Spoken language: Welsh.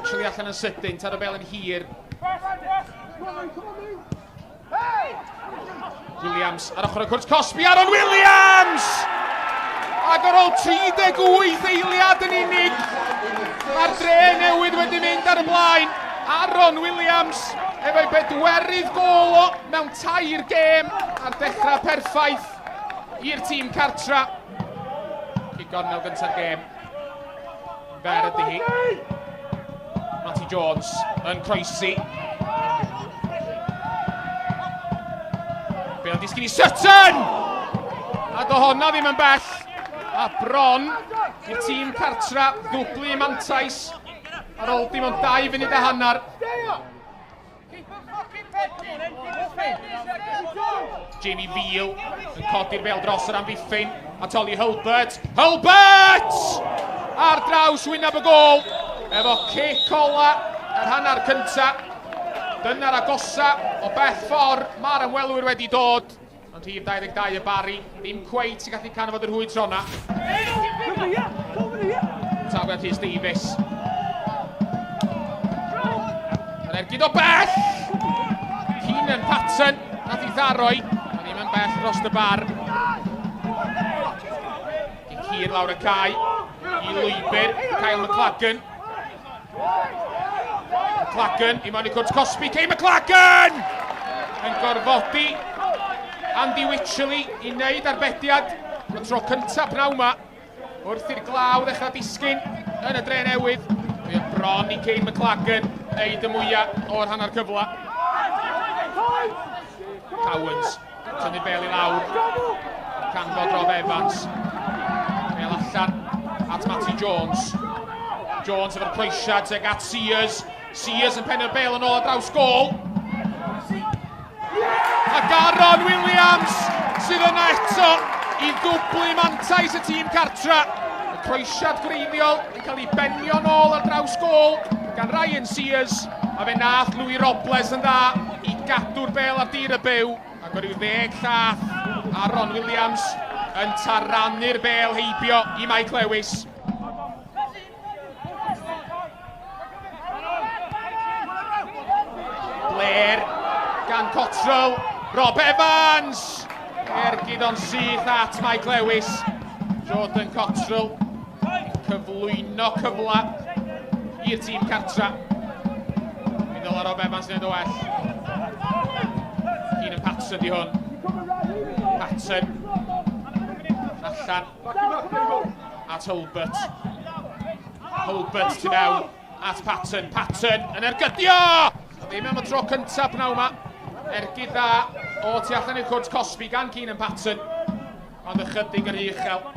Wycherley allan yn sydyn, taro bel yn hir. Williams ar ochr y cwrt cosbi, Aaron Williams! Ac ar ôl 38 eiliad yn unig, mae'r dre newydd wedi mynd ar y blaen. Aaron Williams efo'i bedwerydd gôl o mewn tair gêm a'r dechrau perffaith i'r tîm cartra. Cic gornel gynta'r gêm. Fer ydy hi. Matty Jones yn croesi. Bale disgyn i Sutton! A do honna ddim yn bell. A bron i'r tîm cartra ddwblu mantais ar ôl dim ond 2 funud a hanner. Jamie Veal yn codi'r bel dros yr amddiffyn at Ollie Hulbert. Hulbert! Ar draws wyneb y gôl efo cic ola yr hanner cynta. Dyna'r agosa o bell ffordd mae'r ymwelwyr wedi dod. Ond rhif 22 y Barry, ddim cweit yn gallu canfod yr hwy tro na. Tafliad Rhys Davies. Yr ergyd o bell! Keenan Patton, nath i ddaroi. Mae ddim yn bell dros y bar. Gic hir lawr y cae i lwybr Kyle McLagan. McLagan i mewn i cwrt cosbi, Kay McLagan! Yn gorfodi Andy Wycherley i wneud arbediad y tro cyntaf pnawn yma wrth i'r glaw ddechrau disgyn yn y dre newydd. Mae bron i Kane McLagan wneud y mwyaf o'r hanner cyfle. Cowans Tynnu bel i lawr. Canfod Rob Evans. Bel allan at Matty Jones. Jones efo'r croesiad tuag at Sears. Sears yn penio'r bel yn ôl ar draws gôl. Ac Aaron Williams sydd yna eto i ddwblu mantais y tîm cartra. Y croesiad gwreiddiol yn cael ei benio nôl ar draws gôl gan Ryan Sears. A fe nath Louis Robles yn dda i gadw'r bel ar dir y byw. Ac o ryw ddeg llath, Aaron Williams yn taranu'r bel heibio i Mike Lewis. Blair gan Cottrell, Rob Evans! Ergyd o'n syth at Mike Lewis. Jordan Cottrell cyflwyno cyfle i'r tîm cartra. Mi ddyla Rob Evans wneud o well. Keenan Patson di hwn. Patson. Allan. At Hulbert. Hulbert tu mewn at Patton. Patton yn ergydio! Ddim am y tro cyntaf pnawn yma. Ergyd dda o tu allan i'r cwrt cosbi gan Keenan Patton. Ond ychydig yn rhy uchel.